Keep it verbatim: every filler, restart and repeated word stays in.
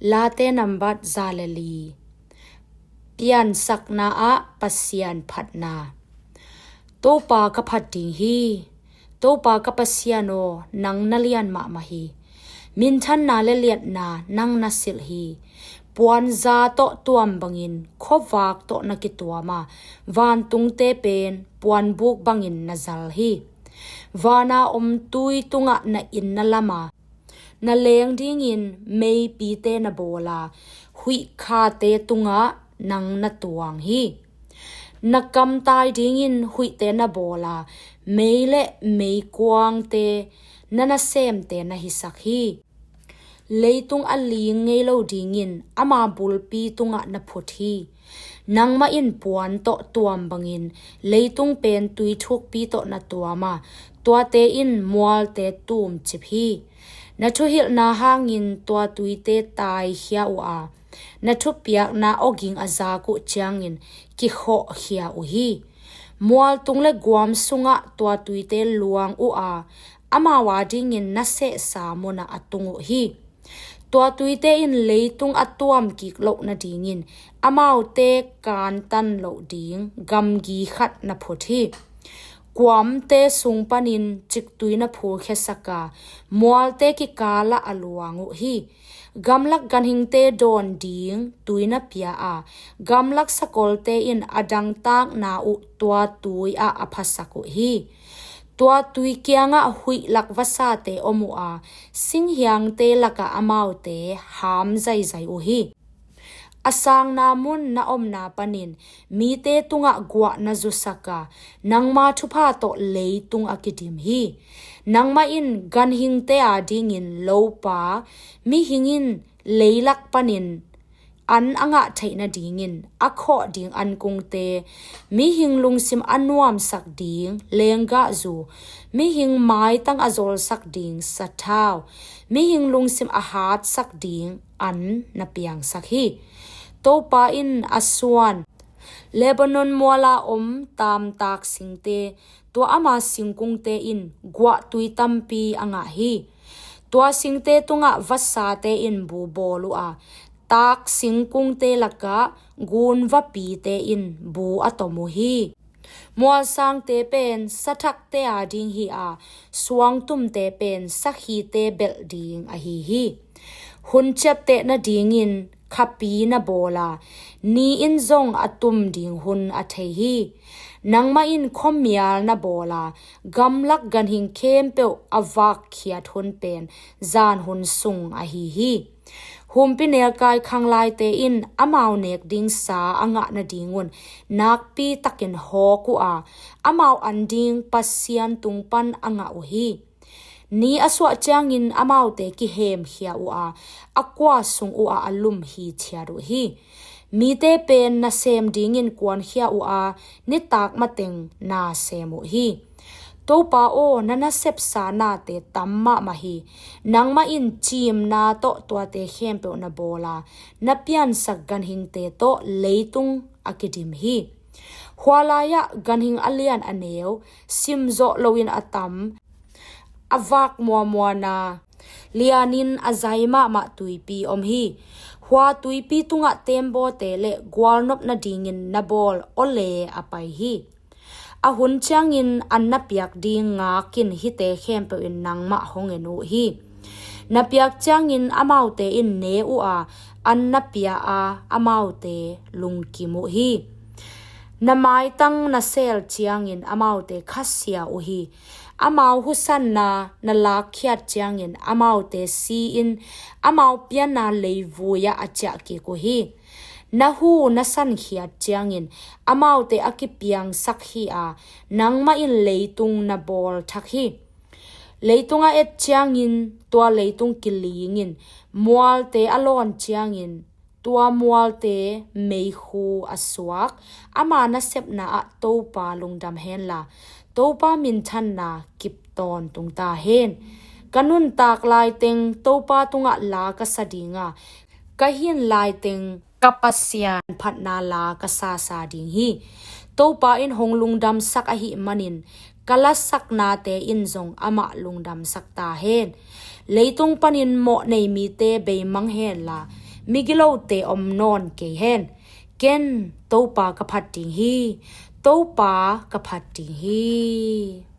Late nambat za le li. Piansakna ah Pasian phatna. Topa ka phat ding hi. Topa ka Pasian aw, nang na lian mahmah hi. Minthanna le liatna nang na silh hi. Puanza tawh tuam bangin khuavak tawh na kituam a, vantungte pen puanbuk bangin na zal hi. Vana om tui tungah na inn na lam a, na leng dingin meipite na bawl a, huih khate tungah nang na tuang hi. Na kamtai dingin huihte na bawl a, mei le meikuangte na nasemte na hisak hi. Leitung a ling ngei lo dingin ama bulpi tungah na phut hi. Nangmah in puan tawh tuam bangin leitung pen tui thukpi tawh na tuam a, tuate in mualte tumcip hi. Na thuhilhna hangin tua tuite taikhia uh a, na thupiakna awging a zak uh ciangin kikhawhkhia uh hi. Mualtung le guam sungah tua tuite luang uh a, amau adingin na sehsa munah a tung uh hi. Tua tuite in leitung a tuam kik loh nadingin amaute kantan loh ding gamgi khat na phut hi. Kuamte sung panin ciktui na phulkhiasak a, mualte kikalah a luang uh hi. Gamlak ganhingte dawn ding tui na pia a, gamlak sakolte in a dangtakna uh tua tui ah a phasak uh hi. Tua tui kiangah huih lak vasate om uh a, singhiangte lakah amaute ham zaizai uh hi. A sangna mun na omna panin mite tungah guah na zusak a, nangma thupha tawh leitung a kidim hi. Nangmah in ganhingte adingin lopa, mihing in leilak panin an a ngah theih nadingin a khawh ding ankungte, mihing lungsim a nuamsak ding lenggahzu, mihing maitang a zolsak ding sathau, mihing lungsim a hatsak ding an na piangsak hi. Topa in a suan Lebanon muala om taamtak singte, tua ama singkungte in guahtui tampi a ngah hi. Tua singte tungah vasate in bu bawl uh a, taak singkungte lakah gunvapite in bu a tom uh hi. Mualsangte pen sathakte ading hi a, suangtumte pen sakhite belh ding ahi hi. Hun ciapteh nadingin khapi na bawl a, ni in zong a tum ding hun a thei hi. Nangmah in khuamial na bawl a, gamlak ganhing khempeuh a vakkhiat hun pen zan hun sung ahi hi. Humpinelkai khanglaite in amau nek ding sa a ngah nadingun nakpi takin hawk uh a, amau an ding Pasian tung pan a ngah uh hi. Ni a suah ciangin amaute kihemkhia uh a, a kua sung uh ah a lum hithiat uh hi. Mite pen nasem dingin kuankhia uh a, nitak mateng na sem uh hi. Topa aw, na nasepsa nate tam mahmah hi. Nangmah in ciimna tawh tuate khempeuh na bawl a, na piansak ganhingte tawh leitung a kidim hi. Hua lai-ah ganhing a lian a neu, simzawh loin a tam, a vak muamuana, lianin a zai mahmah tuipi om hi. Hua tuipi tungah teembawte le gualnop nadingin na bawl awle a pai hi. A hun ciangin an na piak ding ngakin hihte khempeuh in nangmah hong en uh hi. Na piak ciangin amaute in ne uh a, an na pia a, amaute lungkim uh hi. Na maitang na seel ciangin amaute khasia uh hi. Amau husanna na lakkhiat ciangin amaute si-in amau pianna leivui-ah a ciah kik uh hi. Na hu na sankhiat ciangin amaute a kipiangsak hi a, nangmah in leitung na bawl thak hi. Leitung a et ciangin tua leitung kilingin, mualte a lawn ciangin tua mualte meikhu a suak, ama nasepna ah Topa lungdam henla, Topa minthanna kip tawntung ta hen. Ka nuntak laiteng Topa tungah la ka sa ding a, ka hin laiteng ka Pasian phatna la ka sasa ding hi. Topa in hong lungdamsak ahih manin ka lasaknate in zong amah lungdamsak ta hen. Leitung panin mawh nei mite beimang henla, Migilote om nawn kei hen. Ken Topa ka phat ding hi. Topa ka phat ding hi.